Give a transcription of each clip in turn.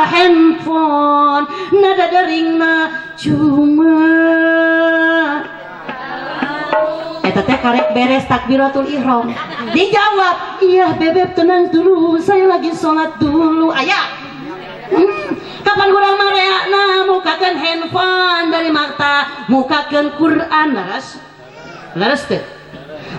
Handphone nada deringna cuma eta teh karek beres takbiratul ihram dijawab, iya bebeb tenang dulu, saya lagi sholat dulu. Aya kapan urang mareana mukakeun handphone dari mata mukakeun Quran laras laras teh.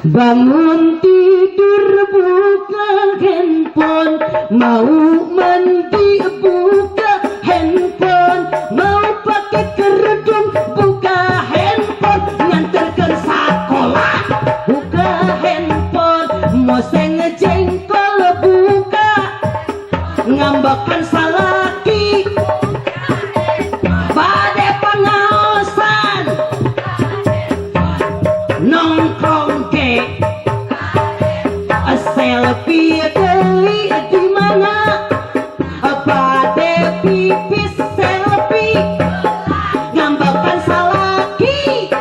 Bangun tidur buka handphone, mau mandi buka handphone, mau pakai kerudung buka handphone, nganterkeun sakola buka handphone, moseng jengkol buka, ngambekan salaki bade pangaosan nongkrong ke selfie deui di mana bade pipis selfie ngambekan salaki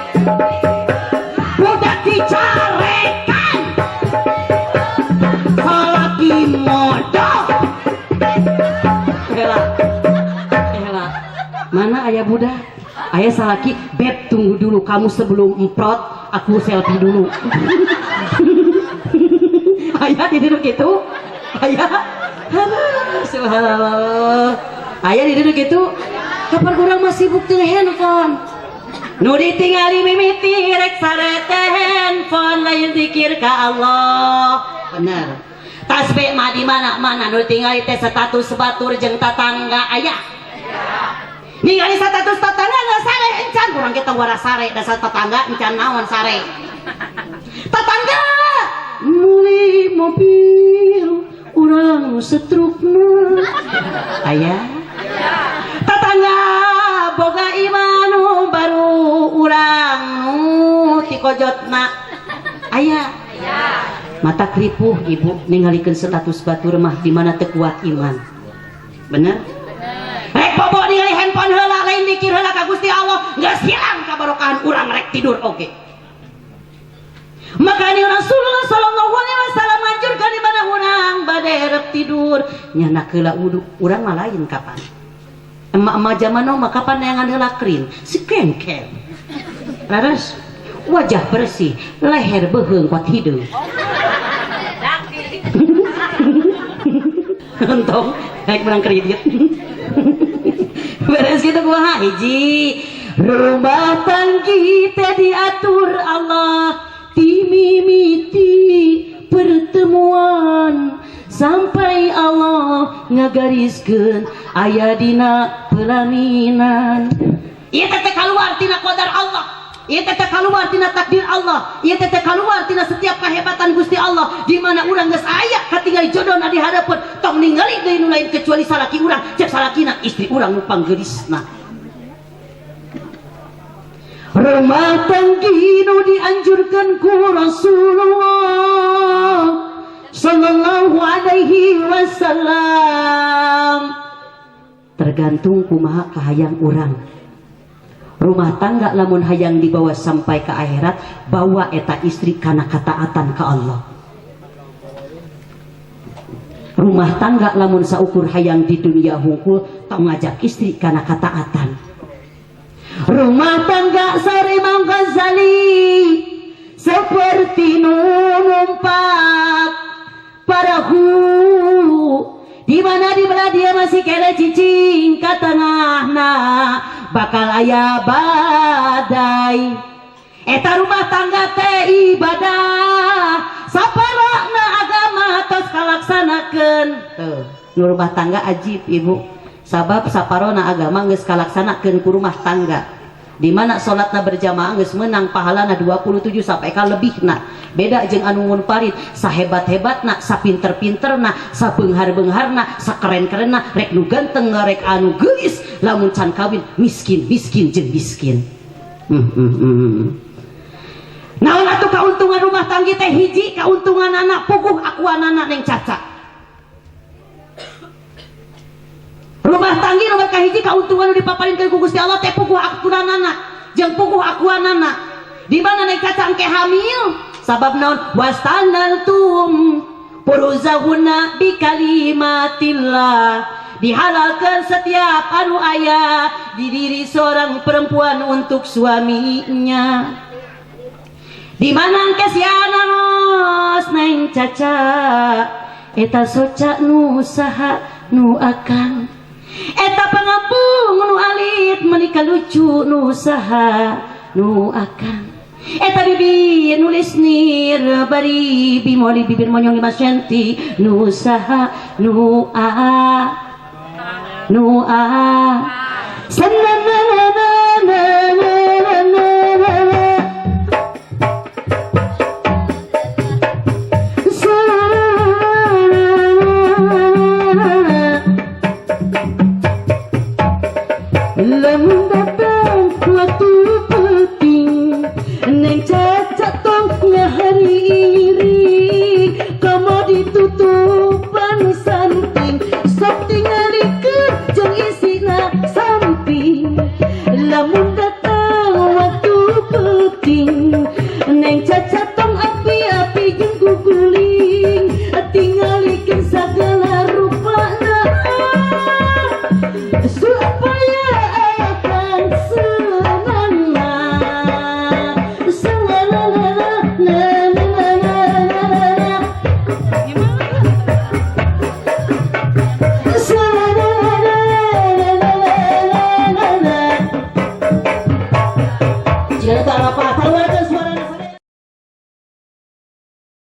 budak dicarekan salaki modal. Hela hela mana ayah budak ayah salaki beb tunggu dulu kamu sebelum emprot aku selfie dulu. Ayah tidur gitu, ayah, subhanallah, ayah tidur gitu. Kapan kurang masih sibuk dengan handphone? Nu ditingali mimiti rek sare teh handphone lain zikir ka Allah. Bener. Tasbih mah di mana-mana nu ditingali teh status batur jeung tatangga ayah. Ningali status tetangga nggak sare encan kurang kita wara sare dasar tetangga encan naon sare. Tetangga beli mobil urang setrukna ayah. Tetangga boga imanu baru urang nu tikojotna ayah. Mata kripuh ibu ningalikeun status batur mah di mana teu kuat iman. Bener? Rek bobo ningali handphone heula lain mikir heula ka Gusti Allah geus hilang kabarokahan urang rek tidur oge. Makanya Rasulullah sallallahu alaihi wasallam anjurkan di mana urang bade rek tidur nyanak heula wudu urang mah lain kapan. Emak-emak zaman now mah kapan neangan heula krim si kengkel. Laras wajah bersih, leher beuheung kuat hideung. Untung naik menang kredit. Beres gitu kumaha hiji rumah tanggi teh diatur Allah timimiti pertemuan sampai Allah ngagariskeun aya dina pelaminan. Ieu teh kaluar tina qadar Allah, ieu teh kaluar tina takdir Allah, ieu teh kaluar tina setiap kehebatan Gusti Allah di mana urang geus aya katingali jodona di hareupeun tong ningali deui nu lain kecuali salaki urang, cek salakina istri urang nu panggeulisna. Rumah tanggi nu dianjurkan ku Rasulullah sallallahu alaihi wasallam tergantung kumaha kahayang urang. Rumah tangga lamun hayang dibawa sampai ke akhirat bawa eta istri kana kataatan ka Allah. Rumah tangga lamun saukur hayang di dunia hungkul tong ngajak istri kana kataatan. Rumah tangga sare Imam Ghazali seperti nu numpak parahu di mana di belah dia masih kena cicing ka tengahna bakal aya badai. Eta rumah tangga teh ibadah saparana agama tos kalaksanakeun. Tuh nu rumah tangga ajib ibu sabab saparona agama geus kalaksanakeun ku rumah tangga di mana salatna berjamaah geus meunang pahalana 27 sampai ka lebihna. Beda jeung anu munfarid sahebat-hebatna sapinter-pinterna sabeunghar-beungharna sakeren-kerenna rek nu ganteng rek anu geulis lamun can kawin miskin miskin jeung miskin. Naon atuh kauntungan rumah tangga teh hiji kauntungan anak puguh akuanana neng caca. Rumah tanggi nomor kahiji kauntungan nu dipaparinkeun ku Gusti Allah teh puguh akuanana jeung puguh akuanana. Di mana neng caca engke hamil sabab naon wastanaltum Furuzahunna bi kalimatillah, dihalalkan setiap anu aya di diri seorang perempuan untuk suaminya. Di mana ke si anaros, Neng Caca? Eta soca nu saha, nu akang? Eta pangapung nu alit menika lucu nu saha, nu akang? Eta bibir nulis nir bari bimoli bibir monyong 5 senti nu saha, nu a, nu a? Senang.